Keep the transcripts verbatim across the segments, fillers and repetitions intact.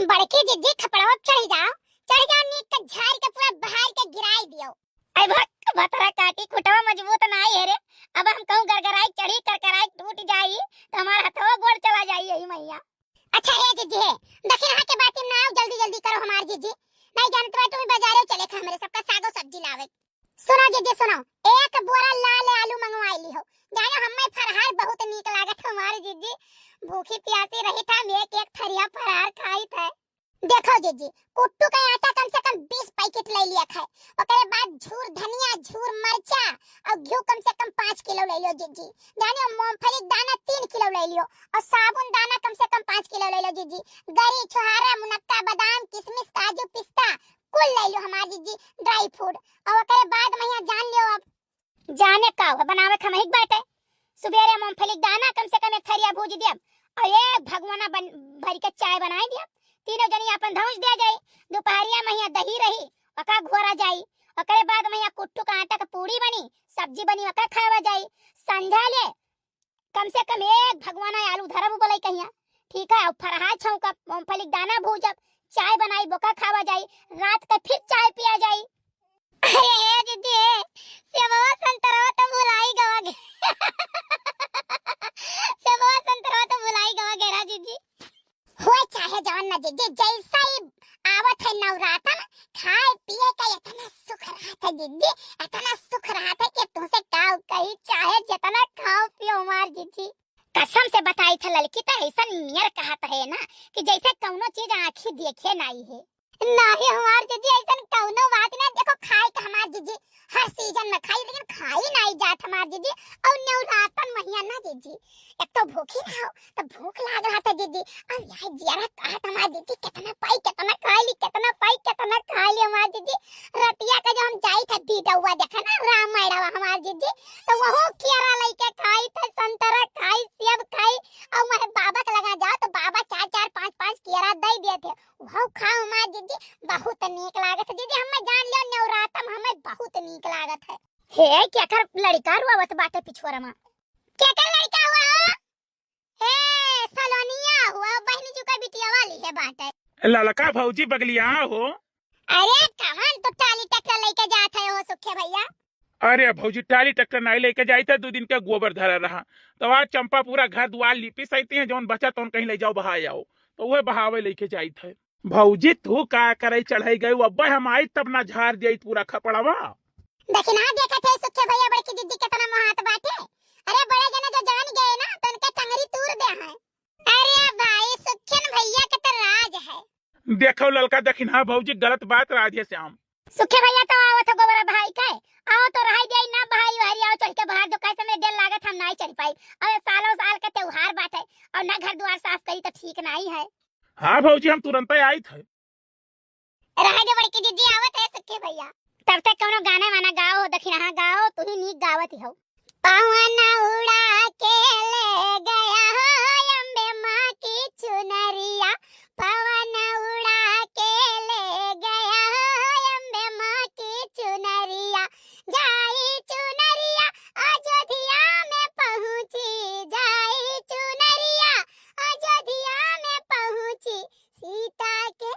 बड़की जिज्जी, खपड़वा पे चढ़ी जाओ, चढ़ी जाओ, नीक के झाड़ के पूरा बहार के गिराई दियो। अरे भक, भतरा काटी, खुटवा मजबूत नाई है रे। अब हम कहूँ गरगराई चढ़ी, करकराई टूट जाई, तो हमार हथवा गोड़ चला जाई यही मैया। अच्छा हे जिज्जी हे, दखिनहा के बाती ना आओ, जल्दी जल्दी करो हमार जिज्जी। नहीं जानत बा, तुम्हें बाजारे चले खा हमरे सबका सागो सब्जी लावे। सुनो जिज्जी सुनो, एक बोरा लाल आलू मंगवाई ली हो। जानो हमें फरहार बहुत नीक लागत है हमार जिज्जी। भूखी प्यासी रही था, हम एक एक थरिया फरहार खाई थे। देखो जिज्जी, कुट्टू का आटा कम से कम बीस पैकेट ले लिया खाए, ओकरे बाद झूर धनिया, झूर मरचा और घी कम से कम पाँच किलो ले लियो जिज्जी। जानियो मूंगफली के दाना तीन किलो ले लियो और साबुन दाना कम से कम पाँच किलो ले लियो जिज्जी। गरी, छोहारा, मुनक्का, बादाम, किशमिश, काजू, पिस्ता कुल ले लियो हमार जिज्जी, ड्राई फ्रूट। और ओकरे बाद में यहाँ जान लियो अब। जाने का हुआ बनावे खमहिक बाटे। सुबेरे मूंगफली के दाना कम से कम एक थरिया भूज दियब और एक भगवाना बन, भर के चाय बनाई दियब। तीनों जनी अपन धौंस दे जाई। दोपहरिया में यहाँ दही रही, ओका घोरा जाई। ओकरे बाद में यहाँ कुट्टू का आटा के पूड़ी बनी, सब्जी बनी, ओका खावा जाई। संझा ले कम से कम एक भगवाना आलू धरब बोले कहिया। ठीक है, अब फरहार छौंकब, मूंगफली के दाना भूजब, चाय बनाई, बोका खावा जाई, रात के फिर चाय पिया जाई। अरे हे जिज्जी, सेबवा संतरवा तो भुलाई गवा गे। सेबवा संतरवा तो भुलाई गवा गे रा जिज्जी। होए चाहे जवन ना जिज्जी, जैसा ही आवत है नवरातन, खाए पिए का इतना सुख रहत है जिज्जी, इतना सुख रहत है कि तुमसे का कही, चाहे जितना खाओ पियो हमार जिज्जी। कसम से बताई था ललकी, तो ऐसा नियर कहत है ना कि जैसे कौनो चीज आँखी देखे नाई है। नाही हमार जिज्जी, ऐसन कौनो बात ना। देखो खाए के हमार जिज्जी हर सीजन में खाई, लेकिन खाई नाई जात हमार जिज्जी। और नवरातन महीना ना जिज्जी, एक तो भूखी रहो, तो भूख लाग रहा था जिज्जी। और यही जियरा कहत हमार जिज्जी कितना पाई, कितना खा ली, कितना पाई, कितना खा ली हमार जिज्जी। रतिया का जो हम जाई था दीडौआ देखा ना, राम मैडवा हमार जिज्जी, तो वहू केरा लेके खाई थे, संतरा खाई, सेब खाई। और हमारे बाबा के लगा जाओ तो बाबा चार चार पाँच पाँच केरा दे दिए थे। वहू खाओ हमार जिज्जी, बहुत नीक लागत है जिज्जी। हमें जान लियो नवरातम हमें बहुत नीक लागत है। हे, केकर लड़का रुआवत बाटे पिछुआरा मा? केकर लड़का हुआ हो? हे, सलोनिया हुआ, बहनी चुका बिटिया वाली है बाटे। ललका भौजी बगलिया हो। अरे कवन तो टाली ट्रैक्टर लेके जात है हो सुखे भैया? अरे भौजी, टाली ट्रैक्टर नाई लेके जाई थे, दो दिन के गोबर धरा रहा, तो आज चंपा पूरा घर दुआर लिपी सैती है, जौन बचा तौन कहीं ले जाओ बहाए आओ, तो वह बहावे लेके जाई थे। भौजी तू का करे चढ़ाई गई, अब हम आई तब ना झार दिया पूरा खपड़वा। देखी ना देखत है सुखे भैया बड़की जिज्जी कितना मोहात बाटे। अरे बड़े जने जो जान गए ना तो उनके टंगरी तूर दे हैं। अरे भाई सुखन भैया के तो राज है। देखो ललका दखिनहा भौजी गलत बात राधे श्याम। सुखे भैया तो आवत हो गोबरा भाई के, आओ तो रहाई दिया ना बहारी वहारी, आओ चढ़ के बाहर जो कैसे में डेर लागत हम नाई चढ़ पाई। और ये सालों साल का त्योहार बाटे और ना घर द्वार साफ करी तो ठीक नाई है। हाँ भौजी हम तुरंत आई थे। रहे दे बड़की दीदी आवत है सुखे भैया। तब तक कौनो गाना वाना गाओ, दखिनहा गाओ, तू ही नीक गावत हो। पवन उड़ा के ले गया हो अम्बे माँ की चुनरिया, पवन उड़ा के ले गया हो अम्बे माँ की चुनरिया, जाई चुनरिया अयोध्या में पहुँची, जाई चुनरिया अयोध्या में पहुँची, सीता के,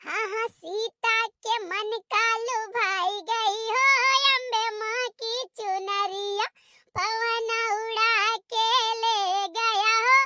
हाँ, हाँ, सीता के मन का लुभाई गई हो अम्बे माँ की चुनरिया, पवन उड़ा के ले गया हो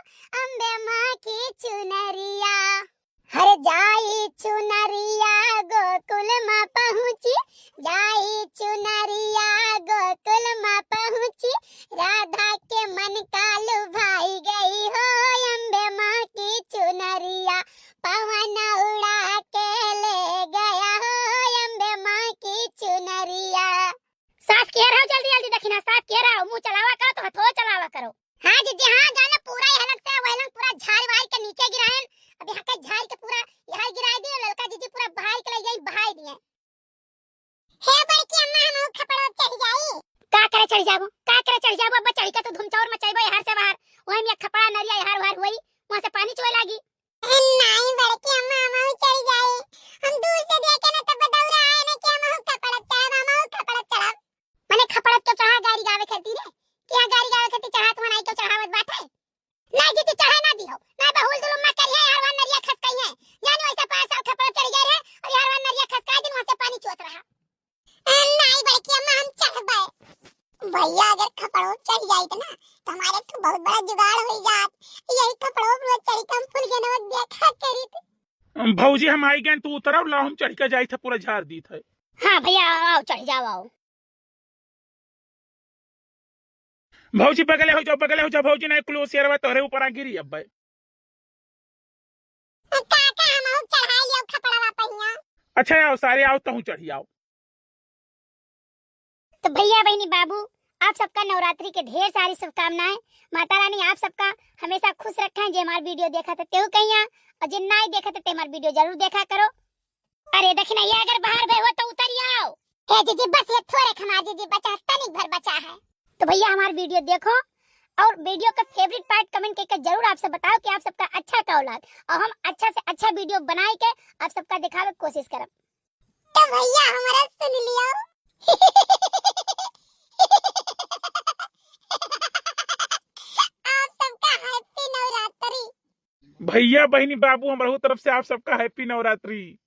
जाइत ना, तो हमारे एक ठो बहुत बड़ा जुगाड़ हो जात। यही कपड़ों पर चढ़ के हम फूल के नमक देखा करीत। भौजी, हम आई गए, तू उतरव, लाओ, हम चढ़ के जाइत है, पूरा झाड़ दीत है। हाँ भैया, आओ, चढ़ जाओ, आओ। भौजी, बगले हो जाओ, बगले हो जाओ, भौजी, नहीं, कुल ओसियरवा तोहरे ऊपर आ गिरी अब्बे। काका, हम आऊ चढ़ाई लियो खपड़वा पहिया। अच्छा, आओ सारे, आओ, तहूँ चढ़ी आओ। तो भैया, बहिनी, बाबू, आप सबका नवरात्रि के ढेर सारी शुभकामनाएं। माता रानी आप सबका हमेशा खुश रखें। जे हमार video देखत है, तेहू कहिया, और जे नाई देखत है, ते हमार video जरूर देखा करो। अरे, देखी ना, ये अगर बाहर गए हो तो उतर आओ। हे जीजी, बस ये थोड़े खमा जीजी, बचा, तनिक भर बचा है। तो भैया, हमार video देखो और video का favourite part comment करके जरूर आप सब बताओ कि आप सबका अच्छा का लाग, और हम अच्छा से अच्छा video बनाए के आप सबका दिखावे के कोशिश करब। तो भैया, हमारा सुन लियो। आप सबका happy नवरात्रि। भैया, बहिनी, बाबू, हमरहू तरफ से आप सबका happy नवरात्रि।